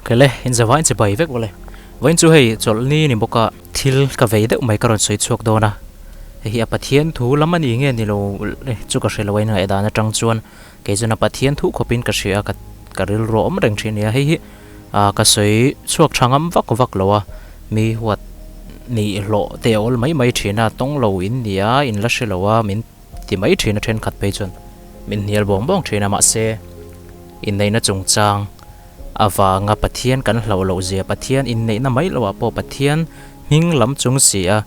Kele in za vain che bai vek vawle. Vawiin chu hei chawlhni ni bawk a thil ka vei deuh mai ka rawn sawi chhuak dawn a. Hei hi a Pathian thu lam a ni nge ni lo chu ka hre lo a inngaihdan atang chuan kei chuan a Pathian thu khawpin ka hria a ka ka rilru a awm reng thin a nia. Hei hi ah ka sawi chhuak tha ngam vak vak lo a mi huat nih hlawh te a awl mai mai thin a tawng lo in nia in la hre lo a min ti mai thin a thenkhat phei chuan min hnial bawng bawng thin a mahse inneihna chungchang avanga Pathian kan hlauh loh zia Pathian inneihna mai loah pawh Pathian hming lam chung si a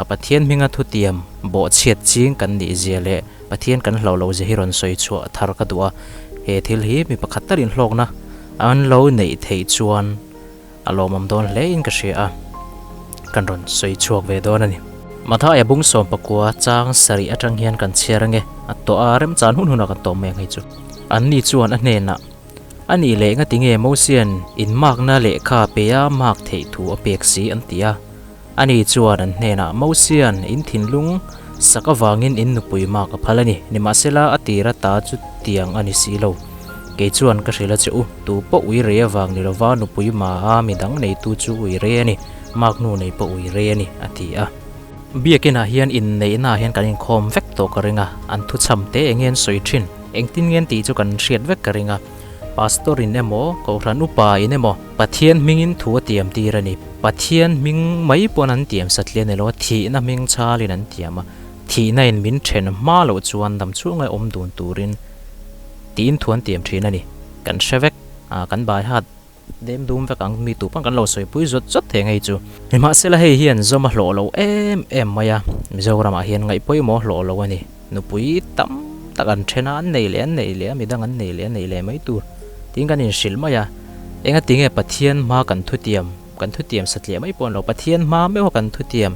Pathian hminga thutiam bawhchhiat ching kan nih zia leh Pathian kan hlauh loh zia hi rawn sawi chhuah thar ka duh a he thil hi mi pakhat tal inhlawkna an lo neih theih chuan A lawmawm dawn hle in ka hria a, kan rawn sawi chhuak ve dawn a ni. Mathaia bung 19 chang sarih atang hian kan chhiar ange, a tawh a remchan hun hunah kan tawh mai ang hei chu. Anni chuan a hnenah, A nih leh ngati nge Mosian inmakna lehkha pe a mak theih thu a pek si an ti a. Ani chuan an hnenah, Mosian in thinlung sak avangin in nupui mak a phal a ni, nimahsela a tir ata chu tiang a ni si lo. Kei chuan ka hrilh a che u, tu pawh ui rei avang ni lova nupui ma a midang neitu chu ui rei a ni, mak hnu nei pawh ui rei a ni, a ti a. Biakinah hian inneihnaah hian kan inkhawm vek tawh ka ring a, an thuchham te eng nge an sawi thin, engtin nge an tih chu kan hriat vek ka ring a. Pastor in emaw, Kohhran upa in emaw, Pathian hmingin thu a tiam tir a ni. Pathian hming mai pawn an tiam satliah ni lo a, thihna hming chalin an tiam a. Thihna in min then hma loh chuan dam chhunga awm dun turin tiin thu an tiam thin a ni. Kan hre vek a, kan bai hat dem dum vek ang mi tu pawn kan lo sawipui zawt zawt thei ang hei chu. Nimahsela hei hian zawm a hlawh lo em em mai a, Mizoramah hian ngaihpawimawh hlawh lo a ni. Nupui tam tak an then a, an nei leh an nei leh a, midang an nei leh an nei leh mai tur tiin kan inhrilh mai a. Engati nge Pathian hma kan thutiam, kan thutiam satliah mai pawh an lo, Pathian hma meuha kan thutiam,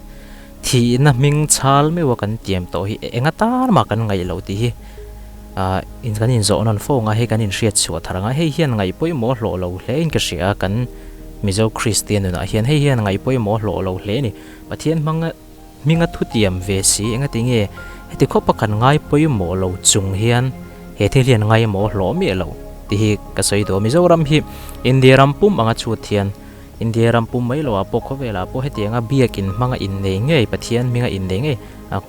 thihna hming chhal meuha kan tiam tawh hi enga tan mah kan ngaih loh tih hi ah kan inzawh nawn fo ang a, hei kan inhriat chhuah thar ang a, hei hian ngaih pawimawh hlawh lo hle in ka hria a, kan Mizo Kristian nunah hian hei hian ngaih pawimawh hlawh lo hle a ni. Pathian hmanga. Hminga thutiam ve si engati nge heti khawpa kan ngai pawimawh lo chung hian he thil hian ngaimawh hlawh miah lo tih hi ka sawi duh a. Mizoram hi India ram pum anga chhut hian India ram pum mai loah pawh khawvelah pawh hetianga biakin hmanga innei ngei Pathian hminga innei ngei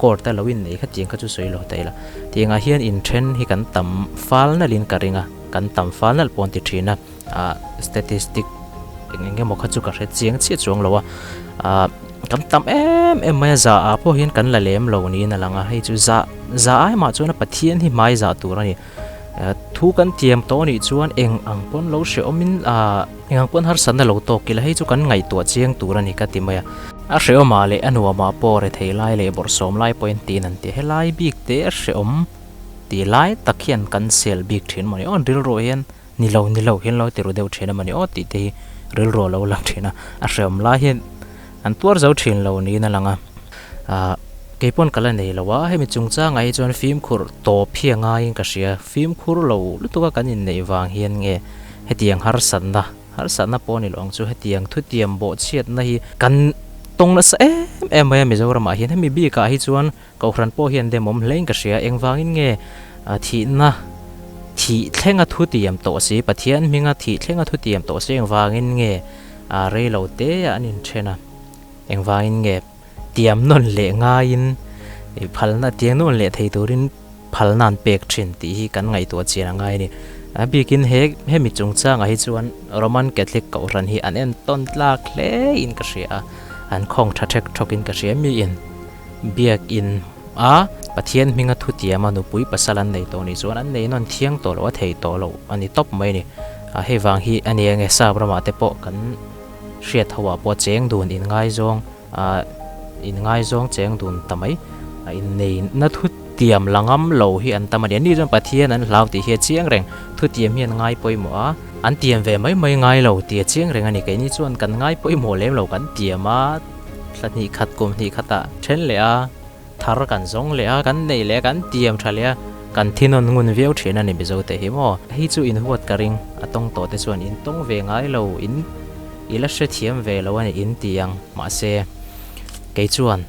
court a lo innei kha tiang kha chu sawi lo ta ila. Tiangah hian inthen hi kan tam fal nalhin ka ring a, kan tam fal nalh pawh an ti thin a. Ah statistic eng eng emaw kha chu ka hre chiang chiah chuang lo a ah kan tam em em mai a za ah pawh hian kan la lem lo niin a lang a hei chu za za ai mah chuan a Pathian hi hmai zah tur a ni ah thu kan tiam tawh anih chuan eng ang pawn lo hre awmin ah eng ang pawn harsatna lo tawk ila hei chu kan ngaihtuah chiang tur a ni ka ti mai a a hrehawmah leh a nuamah pawh rethei lai leh bawrhsawm lai pawhin tiin an ti a helai bik te a hrehawm tih lai tak hian kan sel bik thin mawni aw an rilru hian. Ni lo, ni lo hian lo ti ru deuh thin a mawni aw tih te hi rilru a lo lang thin a, a hreawm lai hian an tuar zo thin lo niin a lang a. Ahh keipawn ka la nei lo a, hemi chungchangah hi chuan fimkhur tawp hi a ngaiin ka hria, fimkhur lo lutuk a kan inneih vang hian nge hetiang harsatna, harsatna pawh a ni lo ang chu, hetiang thutiam bawhchhiatna hi kan tawng nasa em em mai a Mizoramah hian, hemi bikah hi chuan Kohhran pawh hian demawm hlein ka hria, engvangin nge thihna thih thlenga thu tiam tawh si, Pathian hminga thih thlenga thu tiam tawh si engvangin nge rei lo te ah an inthen a, engvangin nge tiam nawn leh ngaiin phalna tiang nawn leh thei turin phalna an pek thin tih hi kan ngaihtuah chian a ngai a ni. A bikin he hemi chungchangah hi chuan Roman Catholic Kohhran hi an entawn tlak hlein ka hria a, an khawng tha thek thawkin ka hria miin. Biakin a Pathian hminga thutiam a nupui pasal an nei tawh nih chuan an nei nawn thiang tawh loh a thei tawh loh a ni tawp mai a ni. A hei vang hi a nia nge sap ramah te pawh kan hriat ho ah pawh cheng dun inngaizawng ah inngaizawng cheng dun ta mai a innei na thutiam la ngam lo hi an tam a ni. An ni chuan Pathian an hlau tih hi a chiang reng thutiam hi an ngai pawimawh a an tiam ve mai mai ngai lo tih a chiang reng a ni. Keini chuan kan ngai pawimawh lem lo kan tiam a. Thla hnih khat kum hnih khatah then leh a, thar kan zawng leh a, kan neih leh a, kan tiam tha leh a, kan thinawn ngun viau thin a ni Mizo te hi maw. Hei chu in huat ka ring, a tawng tawh te chuan in tawng ve ngai lo, in i la hrethiam ve lo a ni in ti ang. Mahse, kei chuan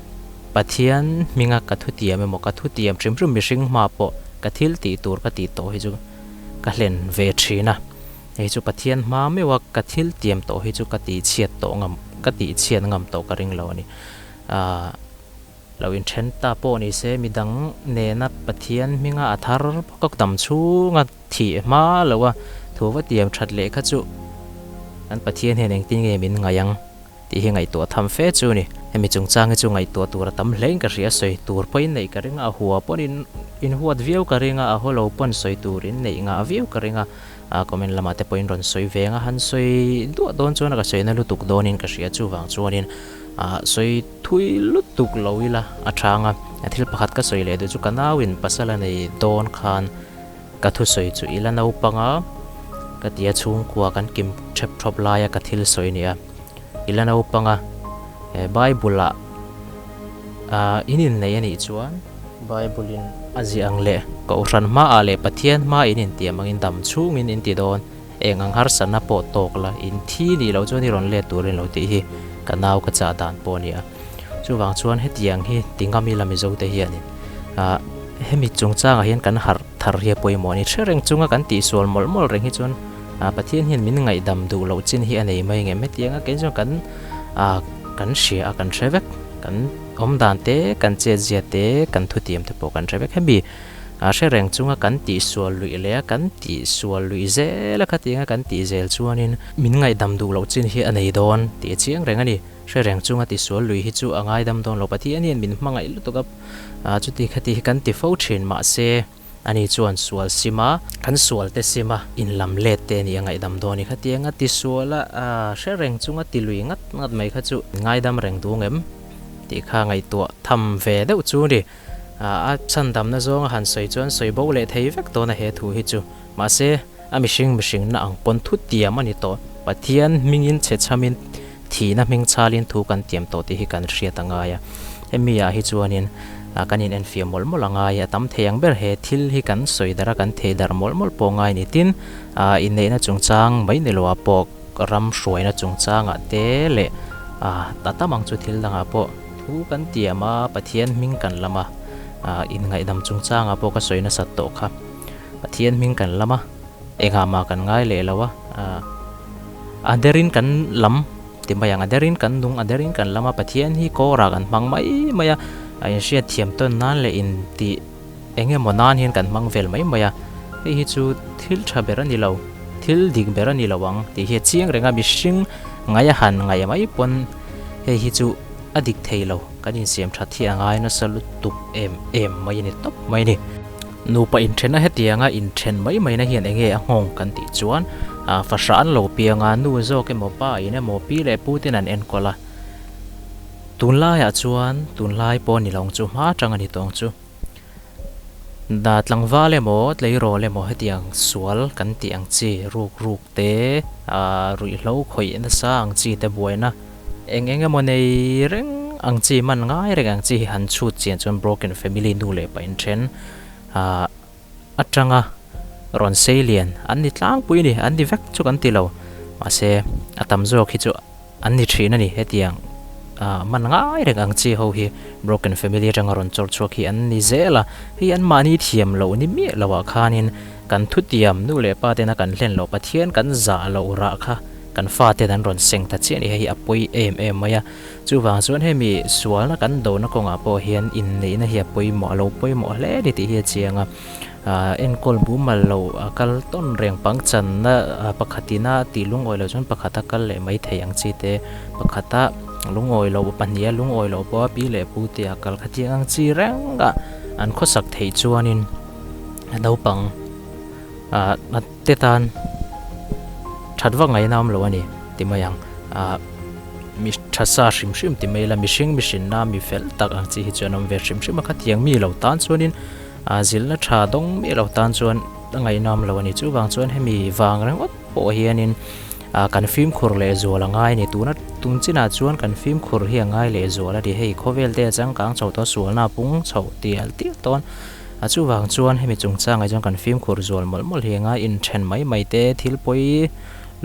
Pathian hminga ka thutiam emaw ka thutiam hrim hrim mihring hma pawh ka thil tih tur ka tih tawh hi chu ka hlen ve thin a. Hei chu Pathian hma meuh a ka thil tiam tawh hi chu ka tih chhiat tawh ngam, ka tih chhiat ngam tawh ka ring lo a ni. Aaa lo inthen ta pawh ni se midang nena Pathian hminga a thar bawk a dam chhunga thih hma lo a thu va tiam that leh kha chu kan Pathian hian engtin nge min ngaih ang tih hi ngaihtuah tham fe chu a ni. Hemi chungchang hi chu ngaihtuah tur a tam hlein ka hria, sawi tur pawhin neih ka ring a, a hua pawn in inhuat viau ka ring a, a haw lo pawn sawi tur in neih ngah viau ka ring a, comment lamah te pawhin rawn sawi veng a, han sawi duah dawn chuan a ka sawi na lutuk dawnin ka hria, chuvang chuanin sawi thui lutuk lo ila a chang a, thil pakhat ka sawi leh duh chu ka nauin pasal a nei dawn khan ka thusawi chu ila naupang a, ka ti a chhungkua kan kim thep thawp laia ka thil sawi nia. I la naupang a, he Bible ah in inneih a nih chuan Bible in a ziah ang leh Kohhran hmaah leh Pathian hma in intiam angin dam chhungin in ti dawn, eng ang harsatna pawh tawk la, in thi nih loh chuan i rawn let turin lo tih hi ka nau ka chah dan pawh a ni a. Chuvang chuan hetiang hi ti ngam ila Mizo te hianin hemi chungchangah hian kan harh thar hi a pawimawh a ni. Hre reng chunga kan tihsual mawlh mawlh reng hi chuan Pathian hian min ngaihdam duh loh chin hi a nei mai ngem hetiang a kei chuan kan ah kan hria a kan hre vek kan awm dan te kan chet zia te kan thutiam te pawh kan hre vek hemi ah hre reng chunga kan tihsual luih leh a kan tihsual luih zel a khatiang a kan tih zel chuanin min ngaihdam duh loh chin hi a nei dawn tih a chiang reng a ni hre reng chunga tihsual luih hi chu a ngaidam dawn lo Pathian hian min hmangaih lutuk a ah chuti khati hi kan ti fo thin mahse. Ani chuan sual sim a, kan sual te sim a, in lam let te nih a ngaihdam dawn i khatiang a ti sual a, hre reng chunga ti lui ngat ngat mai kha chu ngaidam reng duh ngem tih kha ngaihtuah tham ve deuh chu ni. A chhandamna zawnga han sawi chuan sawi bo leh thei vek dawn a he thu hi chu. Mahse, a mihring mihringna ang pawn thu tiam a ni tawh. Pathian hmingin chhe chhamin thihna hming chhalin thu kan tiam tawh tih hi kan hriat a ngai a. Hemi ah hi chuanin kan in enfiah mawlh mawlh a ngai a, tam thei ang ber he thil hi kan sawi darh a, kan thei darh mawlh mawlh pawh ngai a ni. Tin, inneihna chungchang mai ni loah pawh ram hruaina chungchangah te leh a tam ang chu thil dangah pawh thu kan tiam a, Pathian hming kan lam a, inngaihdam chungchangah pawh ka sawi nasat tawh kha. Pathian hming kan lam a, engah mah kan ngai leh lo a, a derin kan lam ti mai ang, a derin kan nung, a derin kan lam a, Pathian hi kawrah kan hmang mai mai a, a inhriat thiam tawn nan leh intih eng emaw nan hian kan hmang vel mai mai a, hei hi chu thil tha ber a ni lo, thil dik ber a ni lo ang tih hi a chiang reng a, mihring ngai a han ngaih mai pawn hei hi chu a dik thei lo, kan insiam that hi a ngai nasa lutuk em em mai a ni tawp mai a ni. Nupa inthena hetianga inthen mai maina hian enge a nghawng kan tih chuan fahrah an lo piang a, nu zawk emaw pa in emaw pi leh pu ten an enkawl a. Tunlaiah chuan tunlai pawh ni lo chu hma atang a ni tawng chu. Da tlangval emaw tleirawl emaw hetiang sual kan tih ang chi ruk ruk te ruihhlo khawih nasa ang chi te buaina eng eng emaw nei reng ang chi man ngai reng ang chi hi han chhut chian chuan broken family nu leh pa inthen ah atanga rawn sei lian an ni tlangpui a ni an ni vek chu kan ti lo mahse a tam zawk hi chu an ni thin a ni hetiang ah man ngai reng ang chi ho hi broken family atanga rawn chawr chhuak hi an ni zel a hei an mahni thiam loh ni miah loh ah khanin kan thutiam nu leh pa tena kan hlen loh Pathian kan zah loh rah kha Kan fate an rawn seng ta chiah a ni, hei hi a pawi em em mai a. Chuvang chuan hemi sualna kan dona kawngah pawh hian inneihna hi a pawimawh a lo pawimawh hle a ni tih hi a chiang a. Aaa enkawl mumal lo a kal tawn reng pang channa pakhatina tih lungawi loh chuan pakhata kal leh mai thei ang chi te, pakhata lungawi loh pahniha lungawi loh pawha pi leh pu te a kal kha chiang ang chi reng a an khawsak theih chuanin a naupang aaa te tan that vak ngaihna awm lo a ni ti mai ang ah mi tha sa hrim hrim ti mai ila mihring mihrinna mi fel tak ang chi hi chuan awm ve hrim hrim a khatiang mi lo tan chuanin ah zilhna tha dawng miah lo tan chuan a ngaihna awm lo a ni chuvang chuan hemi vang ringawt pawh hianin ah kan fimkhur leh zual a ngai a ni tuna tun chinah chuan kan fimkhur hi a ngai leh zual a ni hei khawvel te a changkang chho tawh a sualna a pung chhoh tial tial tawn. A chuvang chuan hemi chungchangah chuan kan fimkhur zual mawlh mawlh hi anga inthen mai mai te thil pawi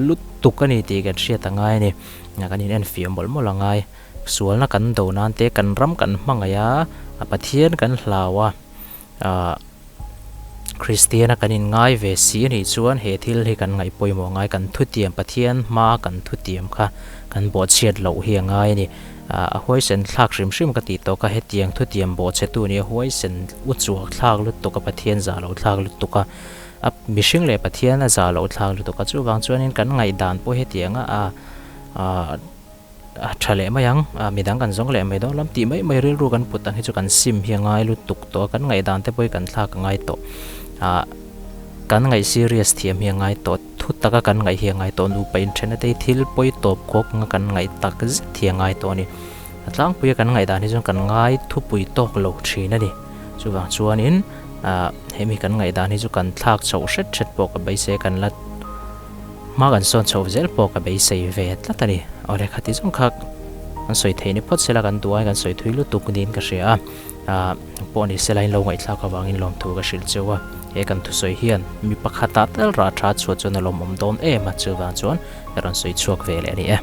lutuk a ni tih kan hriat a ngai a ni. Kan in enfiah mawlh mawlh a ngai. Sualna kan do nan te kan ram kan hmangaih a, a Pathian kan hlau a, ah Kristiana kan inngai ve si a nih chuan he thil hi kan ngaih pawimawh ngai, kan thutiam Pathian hmaa kan thutiam kha kan bawhchhiat loh hi a ngai a ni. A huaisen thlak hrim hrim ka tih tawk a, hetiang thutiam bawhchhetu nia huaisen u chuak thlak lutuk a, Pathian zah loh thlak lutuk a, a mihring leh Pathian a zah loh thlak lutuk a, chuvang chuanin kan ngaihdan pawh hetianga a a tha leh mai ang, midang kan zawng leh mai dawn lam tih mai mai rilru kan put ang hi chu kan sim hi a ngai lutuk tawh a, kan ngaihdan te pawh hi kan thlak a ngai tawh, ah kan ngaih serious thiam hi a ngai tawh, thu taka kan ngaih hi a ngai tawh, nupa inthenna te hi thil pawi tawp khawk anga kan ngaih tak zet hi a ngai tawh a ni. A tlangpuia kan ngaihdan hi chuan kan ngai thupui tawk lo thin a ni. Chuvang chuanin ah hemi kan ngaihdan hi chu kan thlak chhoh hret hret pawh ka beisei a, kan la. Hma kan sawn chhoh zel pawh ka beisei ve tlat a ni. Awle khati zawng kha kan sawi thei ni phawt sela kan duh ai kan sawi thui lutuk niin ka hria a. Ahh pawh ni sela in lo ngaihthlak avangin lawmthu ka hrilh cheu a. He kan thusawi hian mi pakhatah tal rah tha chhuah chuan a lawmawm dawn em a, chuvang chuan ka rawn sawi chhuak ve leh a ni e.